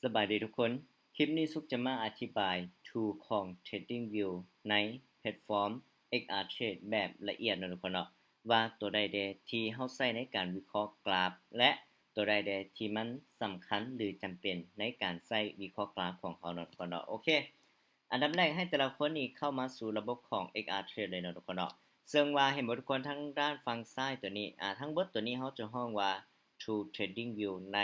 ສະບາຍດີທຸກຄົນ, ຄລິບນີ້ສຸກຈະມາອະທິບາຍ tool ຂອງ TradingView ໃນແພລດຟອມ XRTrade ແບບລະອຽດເນາະທຸກຄົນເນາະ, ວ່າຕົວໃດແດ່ທີ່ເຮົາໃຊ້ໃນການວິເຄາະກຣາຟ ແລະ ຕົວໃດແດ່ທີ່ມັນສຳຄັນ ຫຼື ຈຳເປັນໃນການໃຊ້ວິເຄາະກຣາຟຂອງເຮົາເນາະທຸກຄົນເນາະ. ໂອເຄ, ອັນດັບແລກໃຫ້ແຕ່ລະຄົນນີ້ເຂົ້າມາສູ່ລະບົບຂອງ XRTrade ເລີຍເນາະທຸກຄົນເນາະ. ເຊິ່ງວ່າເຫັນບໍ່ທຸກຄົນ, ທາງດ້ານຝັ່ງຊ້າຍຕົວນີ້, ອາ, ທັງເບິດຕົວນີ້ເຮົາຈະຮ້ອງວ່າ tool TradingView ໃນ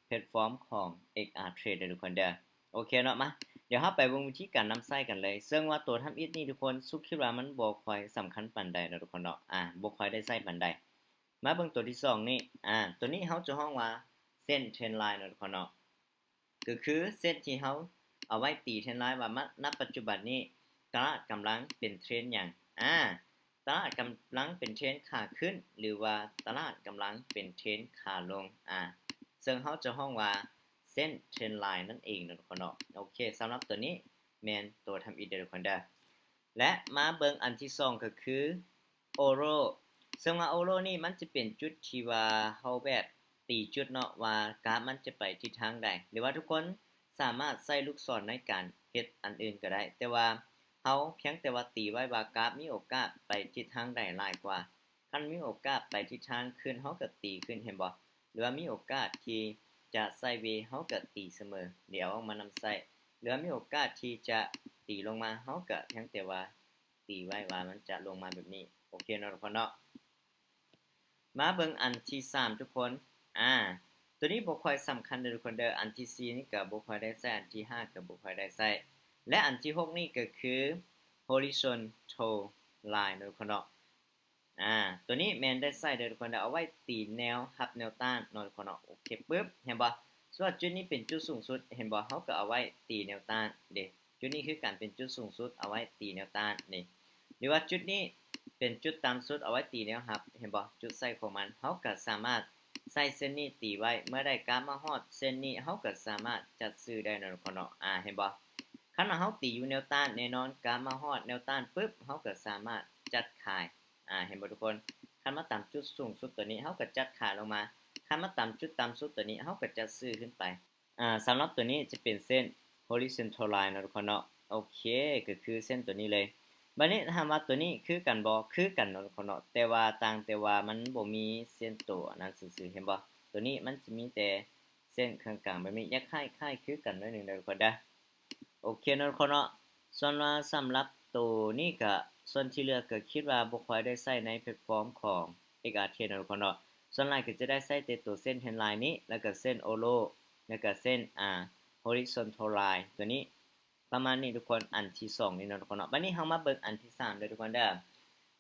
ແພລດຟອມຂອງ XRTrade ເດີທຸກຄົນເດີ. ໂອເຄເນາະ, ມາ ດຽວເຮົາໄປເບິ່ງວິທີການນຳໃຊ້ກັນເລີຍ. ເຊິ່ງວ່າຕົວທຳອິດນີ້ທຸກຄົນ, ສຸກຄິດວ່າມັນບໍ່ຄ່ອຍສຳຄັນປານໃດເນາະທຸກຄົນເນາະ, ອາ, ບໍ່ຄ່ອຍໄດ້ໃຊ້ປານໃດ. ມາເບິ່ງຕົວທີສອງນີ້, ອາ, ຕົວນີ້ເຮົາຈະຮ້ອງວ່າເສັ້ນ trend line ເນາະທຸກຄົນເນາະ. ກໍຄືເສັ້ນທີ່ເຮົາເອົາໄວ້ຕີ trend line ວ່າ ມາ ນະປັດຈຸບັນນີ້ຕະຫຼາດກຳລັງເປັນເທຣນຫຍັງ? ອາ, ຕະຫຼາດກຳລັງເປັນເທຣນຂາຂຶ້ນ ຫຼືວ່າຕະຫຼາດກຳລັງເປັນເທຣນຂາລົງ? ອາ, ເຊິ່ງເຮົາຈະຮ້ອງວ່າເສັ້ນ trend line ນັ້ນເອງເນາະທຸກຄົນເນາະ. ໂອເຄ, ສຳລັບຕົວນີ້ແມ່ນຕົວທຳອິດເດີທຸກຄົນເດີ. ແລະ ມາເບິ່ງອັນທີສອງກໍຄື Order ເຊິ່ງວ່າ Order ນີ້ມັນຈະເປັນຈຸດທີ່ວ່າເຮົາແບບຕີຈຸດເນາະ ວ່າກາຟມັນຈະໄປທິດທາງໃດ ຫຼືວ່າທຸກຄົນສາມາດໃຊ້ລູກສອນໃນການເຮັດອັນອື່ນກໍໄດ້, ແຕ່ວ່າເຮົາພຽງແຕ່ວ່າຕີໄວ້ວ່າກາຟມີໂອກາດໄປທິດທາງໃດຫຼາຍກວ່າ. ຄັນມີໂອກາດໄປທິດທາງຂຶ້ນ ເຮົາກໍຕີຂຶ້ນ ເຫັນບໍ່? ຫຼືວ່າມີໂອກາດທີ່ຈະໄຊເວ ເຮົາກໍຕີສະເໝີ ດຽວເອົາມານຳໃຊ້, ຫຼືວ່າມີໂອກາດທີ່ຈະຕີລົງມາ ເຮົາກໍພຽງແຕ່ວ່າ ຕີໄວ້ວ່າມັນຈະລົງມາແບບນີ້. ໂອເຄເນາະທຸກຄົນເນາະ. ມາເບິ່ງອັນທີສາມທຸກຄົນ. ອາ, ຕົວນີ້ບໍ່ຄ່ອຍສຳຄັນເດີທຸກຄົນເດີ. ອັນທີສີ່ນີ້ກໍບໍ່ຄ່ອຍໄດ້ໃຊ້, ອັນທີຫ້າກໍບໍ່ຄ່ອຍໄດ້ໃຊ້ ແລະ ອັນທີຫົກນີ້ກໍຄື horizontal line ເນາະທຸກຄົນເນາະ. ອາ, ຕົວນີ້ແມ່ນໄດ້ໃຊ້ເດີທຸກຄົນເດີ, ເອົາໄວ້ຕີແນວຮັບແນວຕ້ານເນາະທຸກຄົນເນາະ. ໂອເຄ ປຶບ ເຫັນບໍ່? ສ່ວນຈຸດນີ້ເປັນຈຸດສູງສຸດ ເຫັນບໍ່? ເຮົາກໍເອົາໄວ້ຕີແນວຕ້ານເດ້. ຈຸດນີ້ຄືກັນເປັນຈຸດສູງສຸດ ເອົາໄວ້ຕີແນວຕ້ານນີ້ ຫຼືວ່າຈຸດນີ້ເປັນຈຸດຕ່ຳສຸດ ເອົາໄວ້ຕີແນວຮັບ ເຫັນບໍ່? ຈຸດໃຊ້ຂອງມັນ ເຮົາກໍສາມາດໃຊ້ເສັ້ນນີ້ຕີໄວ້. ເມື່ອໃດກາຟມາຮອດເສັ້ນນີ້ ເຮົາກໍສາມາດຈັດຊື້ໄດ້ເນາະທຸກຄົນເນາະ. ອາ, ເຫັນບໍ່? ຄັນວ່າເຮົາຕີຢູ່ແນວຕ້ານ ແນ່ນອນກາຟມາຮອດແນວຕ້ານປຶບ ເຮົາກໍສາມາດຈັດຂາຍ. ອາ, ເຫັນບໍ່ທຸກຄົນ? ຄັນມາຕາມຈຸດສູງສຸດຕົວນີ້ ເຮົາກໍຈັດຂາຍລົງມາ, ຄັນມາຕາມຈຸດຕ່ຳສຸດຕົວນີ້ ເຮົາກໍຈັດຊື້ຂຶ້ນໄປ. ອາ, ສຳລັບຕົວນີ້ຈະເປັນເສັ້ນ horizontal line ເນາະທຸກຄົນເນາະ. ໂອເຄ, ກໍຄືເສັ້ນຕົວນີ້ເລີຍ. ບາດນີ້ຖາມວ່າຕົວນີ້ຄືກັນບໍ່? ຄືກັນເນາະທຸກຄົນເນາະ, ແຕ່ວ່າຕ່າງແຕ່ວ່າມັນບໍ່ມີເສັ້ນຕົວນັ້ນຊື່ໆ, ເຫັນບໍ່? ຕົວນີ້ມັນຈະມີແຕ່ເສັ້ນກາງໆແບບນີ້, ຢາກຄ້າຍໆຄືກັນໜ້ອຍໜຶ່ງເດີທຸກຄົນເດີ. ໂອເຄເນາະທຸກຄົນເນາະ. ສ່ວນວ່າສຳລັບໂຕນີ້ກະ ສ່ວນທີ່ເຫຼືອກະຄິດວ່າບໍ່ຄ່ອຍໄດ້ໃຊ້ໃນແພລດຟອມຂອງ XRTrade ເນາະທຸກຄົນເນາະ. ສ່ວນຫຼາຍກະຈະໄດ້ໃຊ້ແຕ່ໂຕເສັ້ນ trend line ນີ້ ແລ້ວກະເສັ້ນ Order ແລ້ວກະເສັ້ນ ອາ horizontal line ໂຕນີ້ ປະມານນີ້ທຸກຄົນ. ອັນທີສອງນີ້ເນາະທຸກຄົນເນາະ. ບາດນີ້ເຮົາມາເບິ່ງອັນທີສາມເດີທຸກຄົນເດີ.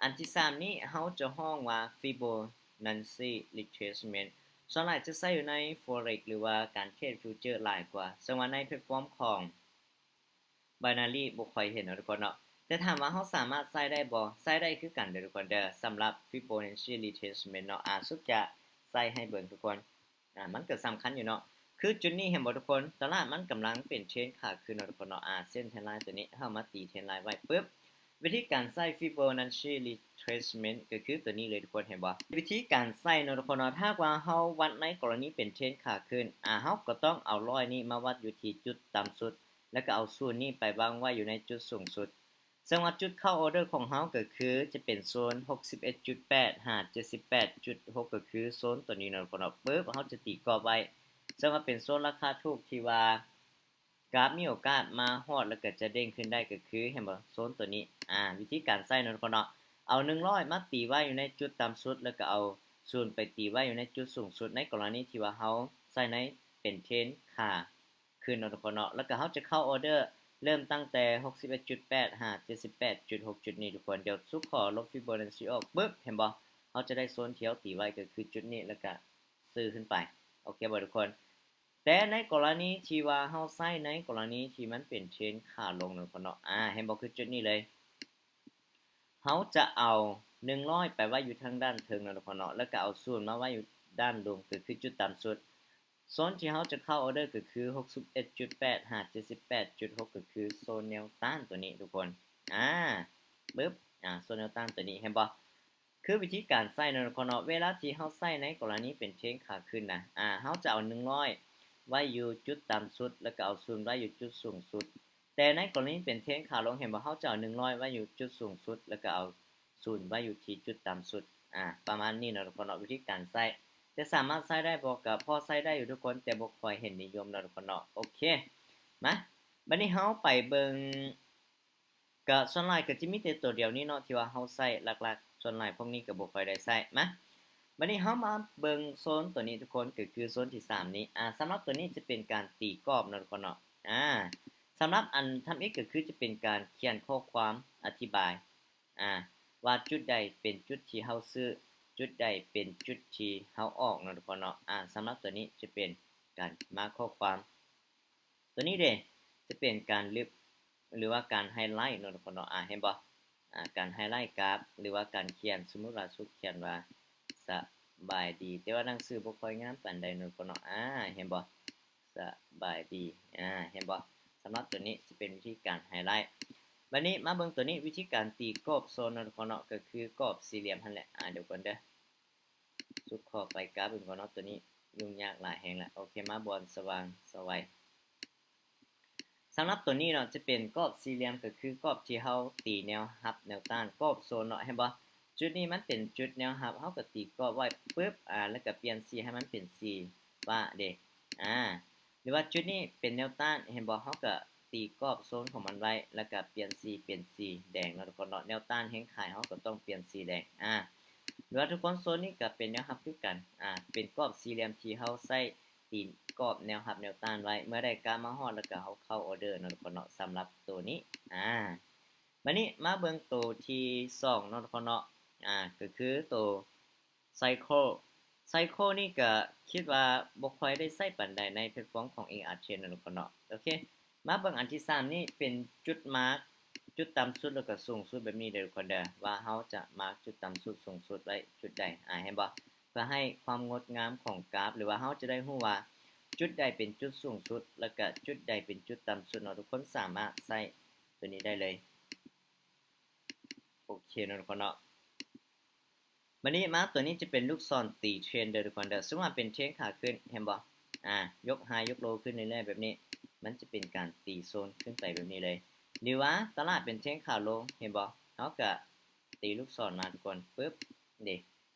ອັນທີສາມນີ້ເຮົາຈະຮ້ອງວ່າ Fibonacci retracement. ສ່ວນຫຼາຍຈະໃຊ້ຢູ່ໃນ Forex ຫຼືວ່າການເທຣດ Future ຫຼາຍກວ່າ. ເຊິ່ງວ່າໃນແພລດຟອມຂອງ Binary ບໍ່ຄ່ອຍເຫັນເນາະທຸກຄົນເນາະ. ແຕ່ຖາມວ່າເຮົາສາມາດໃຊ້ໄດ້ບໍ່? ໃຊ້ໄດ້ຄືກັນເດີທຸກຄົນເດີ. ສຳລັບ Fibonacci retracement ເນາະ, ອາ, ສຸກຈະໃຊ້ໃຫ້ເບິ່ງທຸກຄົນ. ອາ, ມັນກໍສຳຄັນຢູ່ເນາະ. ຄືຈຸດນີ້ເຫັນບໍ່ທຸກຄົນ? ຕະຫຼາດມັນກຳລັງເປັນເທຣນຂາຂຶ້ນເນາະທຸກຄົນເນາະ. ອາ, ເສັ້ນ trend line ຕົວນີ້ ເຮົາມາຕີ trend line ໄວ້ປຶບ. ວິທີການໃຊ້ Fibonacci retracement ກໍຄືຕົວນີ້ເລີຍທຸກຄົນ ເຫັນບໍ່? ວິທີການໃຊ້ເນາະທຸກຄົນເນາະ, ຖ້າຫາກວ່າເຮົາວັດໃນກໍລະນີເປັນເທຣນຂາຂຶ້ນ, ອາ, ເຮົາກໍຕ້ອງເອົາຮ້ອຍນີ້ມາວັດຢູ່ທີ່ຈຸດຕ່ຳສຸດ ແລ້ວກໍເອົາສູນນີ້ໄປວາງໄວ້ຢູ່ໃນຈຸດສູງສຸດ. ເຊິ່ງວ່າຈຸດເຂົ້າ order ຂອງເຮົາກໍຄືຈະເປັນໂຊນ ຫົກສິບເອັດຈຸດແປດ ຫາ ເຈັດສິບແປດຈຸດຫົກ ກໍຄືໂຊນຕົວນີ້ເນາະທຸກຄົນເນາະ. ປຶບ ເຮົາຈະຕີກອບໄວ້, ເຊິ່ງວ່າເປັນໂຊນລາຄາຖືກທີ່ວ່າ ກາຟມີໂອກາດມາຮອດ ແລ້ວກໍຈະເດ້ງຂຶ້ນໄດ້ ກໍຄື ເຫັນບໍ່ ໂຊນຕົວນີ້. ອາ, ວິທີການໃຊ້ເນາະທຸກຄົນເນາະ, ເອົາໜຶ່ງຮ້ອຍມາຕີໄວ້ຢູ່ໃນຈຸດຕ່ຳສຸດ ແລ້ວກໍເອົາສູນໄປຕີໄວ້ຢູ່ໃນຈຸດສູງສຸດ ໃນກໍລະນີທີ່ວ່າເຮົາໃຊ້ໃນເປັນເທຣນຂາຂຶ້ນເນາະທຸກຄົນເນາະ. ແລ້ວກໍເຮົາຈະເຂົ້າ order ເລີ່ມຕັ້ງແຕ່ ຫົກສິບເອັດຈຸດແປດ ຫາ ເຈັດສິບແປດຈຸດຫົກ ຈຸດນີ້ທຸກຄົນ. ດຽວສຸກຂໍລົບ Fibonacci ອອກ ປຶບ ເຫັນບໍ່, ເຮົາຈະໄດ້ໂຊນທີ່ເຮົາຕີໄວ້ ກໍຄືຈຸດນີ້ ແລ້ວກໍຊື້ຂຶ້ນໄປ. ໂອເຄບໍ່ທຸກຄົນ? ແຕ່ໃນກໍລະນີທີ່ວ່າເຮົາໃຊ້ໃນກໍລະນີທີ່ມັນເປັນເທຣນຂາລົງເນາະທຸກຄົນເນາະ, ອາ, ເຫັນບໍ່ ຄືຈຸດນີ້ເລີຍ, ເຮົາຈະເອົາໜຶ່ງຮ້ອຍໄປໄວ້ຢູ່ທາງດ້ານເທິງເນາະທຸກຄົນເນາະ, ແລ້ວກໍເອົາສູນມາໄວ້ຢູ່ດ້ານລຸ່ມ ກໍຄືຈຸດຕ່ຳສຸດ. ໂຊນທີ່ເຮົາຈະເຂົ້າ order ກໍຄື ຫົກສິບເອັດຈຸດແປດ ຫາ ເຈັດສິບແປດຈຸດຫົກ ກໍຄືໂຊນແນວຕ້ານຕົວນີ້ທຸກຄົນ, ອາ, ປຶບ, ອາ, ໂຊນແນວຕ້ານຕົວນີ້ ເຫັນບໍ່? ຄືວິທີການໃຊ້ເນາະທຸກຄົນເນາະ, ເວລາທີ່ເຮົາໃຊ້ໃນກໍລະນີເປັນເທຣນຂາຂຶ້ນນະ, ອາ, ເຮົາຈະເອົາໜຶ່ງຮ້ອຍ ໄວ້ຢູ່ຈຸດຕ່ຳສຸດ ແລ້ວກໍເອົາສູນໄວ້ຢູ່ຈຸດສູງສຸດ. ແຕ່ໃນກໍລະນີເປັນເທຣນຂາລົງ ເຫັນບໍ່? ເຮົາຈະເອົາໜຶ່ງຮ້ອຍໄວ້ຢູ່ຈຸດສູງສຸດ ແລ້ວກໍເອົາສູນໄວ້ຢູ່ທີ່ຈຸດຕ່ຳສຸດ. ອາ ປະມານນີ້ເນາະທຸກຄົນເນາະ ວິທີການໃຊ້. ຈະສາມາດໃຊ້ໄດ້ບໍ່? ກໍພໍໃຊ້ໄດ້ຢູ່ທຸກຄົນ ແຕ່ບໍ່ຄ່ອຍເຫັນນິຍົມເນາະທຸກຄົນເນາະ. ໂອເຄ ມາ ບັດນີ້ເຮົາໄປເບິ່ງ ກະສ່ວນຫຼາຍກະຈະມີແຕ່ໂຕດຽວນີ້ເນາະ ທີ່ວ່າເຮົາໃຊ້ຫຼັກໆ ສ່ວນຫຼາຍພວກນີ້ກະບໍ່ຄ່ອຍໄດ້ໃຊ້. ມາ ບັດນີ້ເຮົາມາເບິ່ງໂຊນໂຕນີ້ທຸກຄົນ ກະຄືໂຊນທີສາມນີ້. ອາ ສຳລັບໂຕນີ້ຈະເປັນການຕີກອບເນາະທຸກຄົນເນາະ. ອາ ສຳລັບອັນທຳອິດກະຄືຈະເປັນການຂຽນຂໍ້ຄວາມອະທິບາຍ ອາ ວ່າຈຸດໃດເປັນຈຸດທີ່ເຮົາຊື້ ຈຸດໃດເປັນຈຸດທີ່ເຮົາອອກເນາະທຸກຄົນເນາະ. ອາ ສຳລັບໂຕນີ້ຈະເປັນການມາກຂໍ້ຄວາມ. ໂຕນີ້ເດ ຈະເປັນການລຶບ ຫຼືວ່າການໄຮໄລເນາະທຸກຄົນເນາະ. ອາ ເຫັນບໍ່? ອາ ການໄຮໄລກາບ ຫຼືວ່າການຂຽນ ສົມມຸດວ່າສຸກຂຽນວ່າ ສະບາຍດີ ແຕ່ວ່າໜັງສືບໍ່ຄ່ອຍງາມປານໃດເນາະທຸກຄົນເນາະ. ອາ ເຫັນບໍ່? ສະບາຍດີ. ອາ ເຫັນບໍ່? ສຳລັບໂຕນີ້ຈະເປັນວິທີການໄຮໄລ. ບັດນີ້ມາເບິ່ງໂຕນີ້ ວິທີການຕີກອບໂຊນເນາະທຸກຄົນເນາະ ກໍຄືກອບສີ່ຫຼ່ຽມຫັ້ນແຫຼະ. ອາ ດຽວກ່ອນເດີ ສຸກຂໍໄປກາບອື່ນກ່ອນເນາະ ໂຕນີ້ຫຍຸ້ງຍາກຫຼາຍແຮງລະ. ໂອເຄ ມາບ່ອນສະຫວ່າງສະໄຫວ. ສຳລັບໂຕນີ້ເນາະ ຈະເປັນກອບສີ່ຫຼ່ຽມ ກໍຄືກອບທີ່ເຮົາຕີແນວຮັບແນວຕ້ານ ກອບໂຊນເນາະ. ເຫັນບໍ່? ຈຸດນີ້ມັນເປັນຈຸດແນວຮັບ ເຮົາກໍຕີກອບໄວ້ປຶບ ອາ ແລ້ວກໍປ່ຽນສີໃຫ້ມັນເປັນສີຟ້າເດ. ອາ ຫຼືວ່າຈຸດນີ້ເປັນແນວຕ້ານ ເຫັນບໍ່? ເຮົາກໍຕີກອບໂຊນຂອງມັນໄວ້ ແລ້ວກໍປ່ຽນສີເປັນສີແດງເນາະທຸກຄົນເນາະ. ແນວຕ້ານແຮງຂາຍ ເຮົາກໍຕ້ອງປ່ຽນສີແດງ. ອາ ຫຼືວ່າທຸກຄົນ ໂຊນນີ້ກໍເປັນແນວຮັບຄືກັນ ອາ ເປັນກອບສີ່ຫຼ່ຽມທີ່ເຮົາໃຊ້ຕີກອບແນວຮັບແນວຕ້ານໄວ້ ເມື່ອໃດກາບມາຮອດແລ້ວກໍເຮົາເຂົ້າອໍເດີເນາະທຸກຄົນເນາະ ສຳລັບໂຕນີ້. ອາ ບັດນີ້ມາເບິ່ງໂຕທີສອງເນາະທຸກຄົນເນາະ ອາ ກໍຄືໂຕ ໄຊເຄິນ ໄຊເຄິນນີ້ກໍຄິດວ່າບໍ່ຄ່ອຍໄດ້ໃຊ້ປານໃດໃນແພລດຟອມຂອງ ເອອາເທຣນ ເນາະທຸກຄົນເນາະ. ໂອເຄ ມາເບິ່ງອັນທີສາມນີ້ ເປັນຈຸດມາກຈຸດຕ່ຳສຸດ ແລ້ວກໍສູງສຸດແບບນີ້ເດີທຸກຄົນເດີ ວ່າເຮົາຈະມາກຈຸດຕ່ຳສຸດສູງສຸດໄວ້ຈຸດໃດ. ອາ ເຫັນບໍ່? ເພື່ອໃຫ້ຄວາມງົດງາມຂອງກາບ ຫຼືວ່າເຮົາຈະໄດ້ຮູ້ວ່າຈຸດໃດເປັນຈຸດສູງສຸດ ແລ້ວກໍຈຸດໃດເປັນຈຸດຕ່ຳສຸດເນາະ ທຸກຄົນສາມາດໃຊ້ໂຕນີ້ໄດ້ເລີຍ. ໂອເຄເນາະທຸກຄົນເນາະ. ບັດນີ້ມາ ໂຕນີ້ຈະເປັນລູກສອນຕີເທຣນເດີທຸກຄົນເດີ. ສົມມຸດວ່າເປັນເທຣນຂາຂຶ້ນ ເຫັນບໍ່? ອາ ຍົກໄຮຍົກໂລຂຶ້ນເລື້ອຍໆແບບນີ້ ມັນຈະເປັນການຕີໂຊນຂຶ້ນໄປແບບນີ້ເລີຍ. ຫຼືວ່າຕະຫຼາດເປັນເທຣນຂາລົງ ເຫັນບໍ່? ເຮົາກະຕີລູກສອນມາທຸກຄົນ ປຶບ ເດ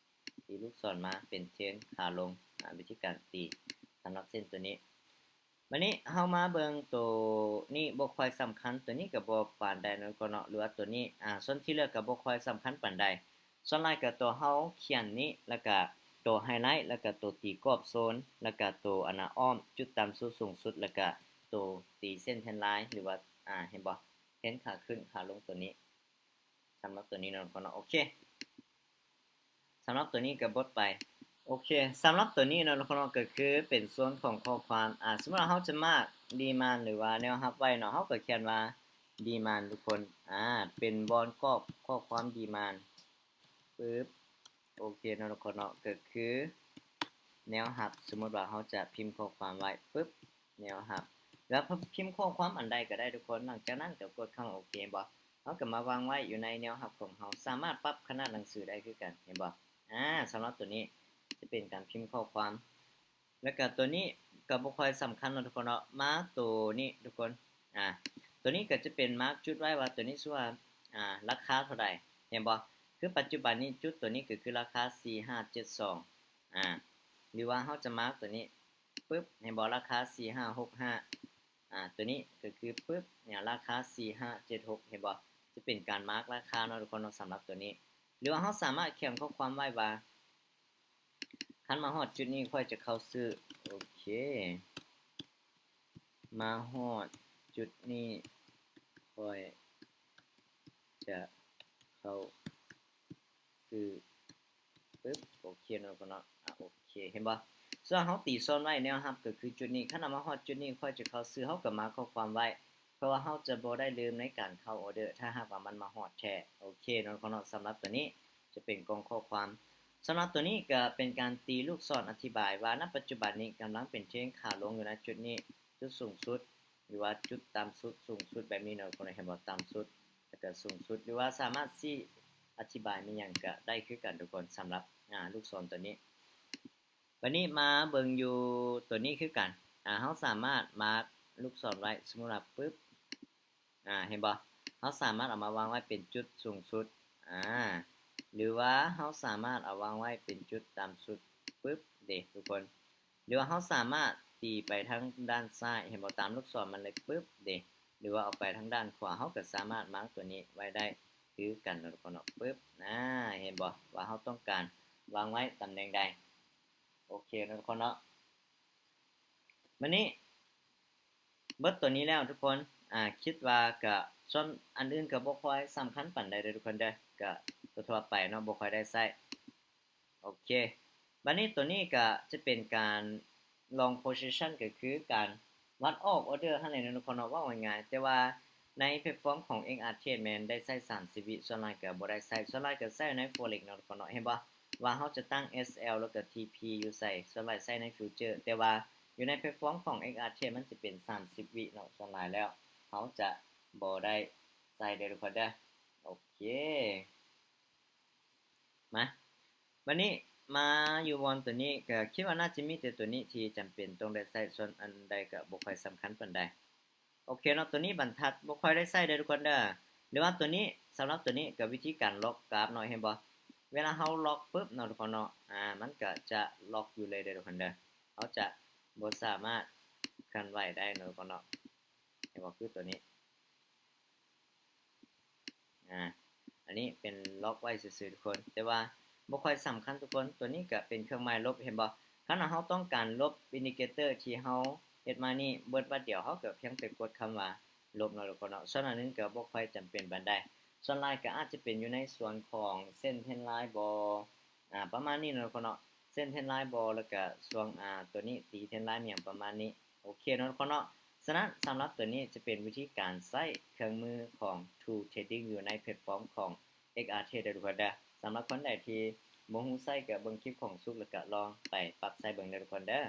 ຕີລູກສອນມາເປັນເທຣນຂາລົງ. ອາ ວິທີການຕີສຳລັບເສັ້ນໂຕນີ້. ບັດນີ້ເຮົາມາເບິ່ງໂຕນີ້ບໍ່ຄ່ອຍສຳຄັນ ໂຕນີ້ກໍບໍ່ປານໃດເນາະທຸກຄົນເນາະ ຫຼືວ່າໂຕນີ້ ອາ ສ່ວນທີ່ເຫຼືອກໍບໍ່ຄ່ອຍສຳຄັນປານໃດ. ສ່ວນຫຼາຍກໍໂຕເຮົາຂຽນນີ້ ແລ້ວກໍໂຕໄຮໄລ ແລ້ວກໍໂຕຕີກອບໂຊນ ແລ້ວກໍໂຕອັນນ່າອ້ອມຈຸດຕ່ຳສຸດສູງສຸດ ແລ້ວກໍໂຕຕີເສັ້ນແທນລາຍ ຫຼືວ່າ ອາ ເຫັນບໍ່? ເທຣນຂາຂຶ້ນຂາລົງໂຕນີ້ ສຳລັບໂຕນີ້ເນາະທຸກຄົນເນາະ. ໂອເຄ ສຳລັບໂຕນີ້ກໍບົດໄປ. ໂອເຄ ສຳລັບໂຕນີ້ເນາະທຸກຄົນເນາະ ກໍຄືເປັນສ່ວນຂອງຂໍ້ຄວາມ. ອາ ສົມມຸດວ່າເຮົາຈະມາກດີມານ ຫຼືວ່າແນວຮັບໄວ້ເນາະ ເຮົາກໍຂຽນວ່າດີມານທຸກຄົນ. ອາ ເປັນບ່ອນກອກຂໍ້ຄວາມດີມານ ປຶບ ໂອເຄເນາະທຸກຄົນເນາະ ກໍຄືແນວຮັບ. ສົມມຸດວ່າເຮົາຈະພິມຂໍ້ຄວາມໄວ້ ປຶບ ແນວຮັບ ແລ້ວພິມຂໍ້ຄວາມອັນໃດກໍໄດ້ທຸກຄົນ. ຫຼັງຈາກນັ້ນກໍກົດຄຳວ່າໂອເຄ ເຫັນບໍ່? ເຮົາກໍມາວາງໄວ້ຢູ່ໃນແນວຮັບຂອງເຮົາ ສາມາດປັບຂະໜາດໜັງສືໄດ້ຄືກັນ ເຫັນບໍ່? ອາ ສຳລັບໂຕນີ້ຈະເປັນການພິມຂໍ້ຄວາມ ແລ້ວກໍໂຕນີ້ກໍບໍ່ຄ່ອຍສຳຄັນເນາະທຸກຄົນເນາະ. ມາໂຕນີ້ທຸກຄົນ ອາ ໂຕນີ້ກໍຈະເປັນມາກຈຸດໄວ້ວ່າໂຕນີ້ຊື່ວ່າ ອາ ລາຄາເທົ່າໃດ ເຫັນບໍ່? ຄືປັດຈຸບັນນີ້ຈຸດໂຕນີ້ກໍຄືລາຄາສີ່ຫ້າເຈັດສອງ ອາ ຫຼືວ່າເຮົາຈະມາກໂຕນີ້ ປຶບ ເຫັນບໍ່? ລາຄາສີ່ຫ້າຫົກຫ້າ ອາ ໂຕນີ້ກໍຄືປຶບ ເນຍ ລາຄາສີ່ຫ້າເຈັດຫົກ ເຫັນບໍ່? ຈະເປັນການມາກລາຄາເນາະທຸກຄົນເນາະ ສຳລັບໂຕນີ້. ຫຼືວ່າເຮົາສາມາດຂຽນຂໍ້ຄວາມໄວ້ວ່າ ຄັນມາຮອດຈຸດນີ້ຂ້ອຍຈະເຂົ້າຊື້ ໂອເຄ ມາຮອດຈຸດນີ້ຂ້ອຍຈະເຂົ້າຊື້ ປຶບ ໂອເຄເນາະທຸກຄົນເນາະ. ອາ ໂອເຄ ເຫັນບໍ່? ສ່ວນເຮົາຕີໂຊນໄວ້ແນວຮັບກໍຄືຈຸດນີ້ ຄັນເຮົາມາຮອດຈຸດນີ້ຂ້ອຍຈະເຂົ້າຊື້ ເຮົາກໍມາຂໍ້ຄວາມໄວ້ ເພາະວ່າເຮົາຈະບໍ່ໄດ້ລືມໃນການເຂົ້າອໍເດີ ຖ້າຫາກວ່າມັນມາຮອດແທ້. ໂອເຄເນາະທຸກຄົນເນາະ ສຳລັບໂຕນີ້ຈະເປັນກ່ອງຂໍ້ຄວາມ. ສຳລັບໂຕນີ້ກໍເປັນການຕີລູກສອນອະທິບາຍວ່າ ນະປັດຈຸບັນນີ້ກຳລັງເປັນເທຣນຂາລົງຢູ່ນະຈຸດນີ້ ຈຸດສູງສຸດ ຫຼືວ່າຈຸດຕ່ຳສຸດ ສູງສຸດແບບນີ້ເນາະທຸກຄົນ ເຫັນບໍ່? ຕ່ຳສຸດ ແລ້ວກໍສູງສຸດ ຫຼືວ່າສາມາດຊີ້ອະທິບາຍມີຫຍັງກໍໄດ້ຄືກັນທຸກຄົນ ສຳລັບ ອາ ລູກສອນໂຕນີ້. ບັດນີ້ມາເບິ່ງຢູ່ໂຕນີ້ຄືກັນ ອາ ເຮົາສາມາດມາກລູກສອນໄວ້ ສົມມຸດວ່າ ປຶບ ອາ ເຫັນບໍ່? ເຮົາສາມາດເອົາມາວາງໄວ້ເປັນຈຸດສູງສຸດ ອາ ຫຼືວ່າເຮົາສາມາດເອົາວາງໄວ້ເປັນຈຸດຕ່ຳສຸດ ປຶບ ເດ້ທຸກຄົນ ຫຼືວ່າເຮົາສາມາດຕີໄປທາງດ້ານຊ້າຍ ເຫັນບໍ່? ຕາມລູກສອນມັນເລີຍ ປຶບ ເດ້ ຫຼືວ່າເອົາໄປທາງດ້ານຂວາ ເຮົາກໍສາມາດມາກຕົວນີ້ໄວ້ໄດ້ຄືກັນເນາະ ທຸກຄົນເນາະ ປຶບ ອາ ເຫັນບໍ່ວ່າເຮົາຕ້ອງການວາງໄວ້ຕຳແໜ່ງໃດ? ໂອເຄເນາະ ທຸກຄົນເນາະ ບາດນີ້ ເບິດຕົວນີ້ແລ້ວທຸກຄົນ ອາ ຄິດວ່າກະສ່ວນອັນອື່ນກະບໍ່ຄ່ອຍສຳຄັນປານໃດເດີທຸກຄົນເດີ ກະທົ່ວໆໄປເນາະ ບໍ່ຄ່ອຍໄດ້ໃຊ້ ໂອເຄ ບາດນີ້ຕົວນີ້ກະຈະເປັນການລອງ position ກະຄືການວັດອອກ order ຫັ້ນແຫຼະເນາະ ທຸກຄົນເນາະ ເວົ້າງ່າຍໆ ແຕ່ວ່າໃນແພລດຟອມຂອງ XRTrade ແມ່ນໄດ້ໃຊ້ສາມສິບວິ ສ່ວນຫຼາຍກະບໍ່ໄດ້ໃຊ້ ສ່ວນຫຼາຍກະໃຊ້ໃນ Forex ເນາະ ທຸກຄົນເນາະ ເຫັນບໍ່? ວ່າເຮົາຈະຕັ້ງ SL ແລ້ວກໍ TP ຢູ່ໃສ ສ່ວນຫຼາຍໃຊ້ໃນ Future ແຕ່ວ່າຢູ່ໃນແພລດຟອມຂອງ XRTrade ມັນຈະເປັນສາມສິບວິເນາະ ສ່ວນຫຼາຍແລ້ວເຮົາຈະບໍ່ໄດ້ໃຊ້ເດີທຸກຄົນເດີ ໂອເຄ ມາ ບາດນີ້ມາຢູ່ບ່ອນຕົວນີ້ ກໍຄິດວ່າໜ້າຈະມີແຕ່ຕົວນີ້ທີ່ຈຳເປັນຕ້ອງໄດ້ໃຊ້ ສ່ວນອັນໃດກໍບໍ່ຄ່ອຍສຳຄັນປານໃດ. ໂອເຄເນາະ ຕົວນີ້ບັນທັດບໍ່ຄ່ອຍໄດ້ໃຊ້ເດີທຸກຄົນເດີ ຫຼືວ່າຕົວນີ້ ສຳລັບຕົວນີ້ກໍວິທີການລັອກກຣາຟເນາະ ເຫັນບໍ່ ເວລາເຮົາລັອກປຶບເນາະທຸກຄົນເນາະ ອາ ມັນກໍຈະລັອກຢູ່ເລີຍເດີທຸກຄົນເດີ ເຮົາຈະບໍ່ສາມາດເຄື່ອນໄຫວໄດ້ເນາະທຸກຄົນເນາະ ເຫັນບໍ່ ຄືຕົວນີ້ ອາ ອັນນີ້ເປັນລັອກໄວ້ຊື່ໆທຸກຄົນ ແຕ່ວ່າບໍ່ຄ່ອຍສຳຄັນທຸກຄົນ ຕົວນີ້ກໍເປັນເຄື່ອງໝາຍລົບ ເຫັນບໍ່ ຄັນວ່າເຮົາຕ້ອງການລົບ indicator ທີ່ເຮົາເຮັດມານີ້ເບິດບາດດຽວ ເຮົາກໍພຽງແຕ່ກົດຄຳວ່າລົບເນາະທຸກຄົນເນາະ ສ່ວນອັນອື່ນກໍບໍ່ຄ່ອຍຈຳເປັນປານໃດ ສ່ວນຫຼາຍກໍອາດຈະເປັນຢູ່ໃນສ່ວນຂອງເສັ້ນເທຣນລາຍບໍ ອາ ປະມານນີ້ເນາະທຸກຄົນເນາະ ເສັ້ນເທຣນລາຍບໍ ແລ້ວກໍຊ່ວງ ອາ ຕົວນີ້ຕີເທຣນລາຍຫຍັງປະມານນີ້ ໂອເຄເນາະທຸກຄົນເນາະ ສະນັ້ນສຳລັບຕົວນີ້ຈະເປັນວິທີການໃຊ້ເຄື່ອງມືຂອງ Tool Trading ຢູ່ໃນແພລດຟອມຂອງ XRTrade ເດີທຸກຄົນເດີ ສຳລັບຄົນໃດທີ່ບໍ່ຮູ້ໃຊ້ກໍເບິ່ງຄລິບຂອງສຸກ ແລ້ວກໍລອງໄປປັບໃຊ້ເບິ່ງເດີທຸກຄົນເດີ.